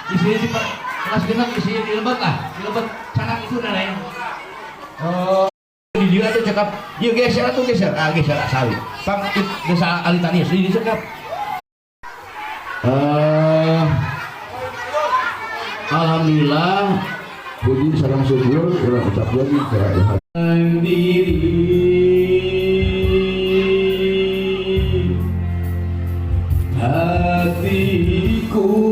Di sini di kelas 6 di sini di lebet lah, di lebet canak itu neng. Oh, di dia tuh cakap, ieu geser atuh geser, ah geser asawi. Pang desa alitani di cakap. Alhamdulillah, puji sareng syukur urang ucapkeun ka diri hatiku.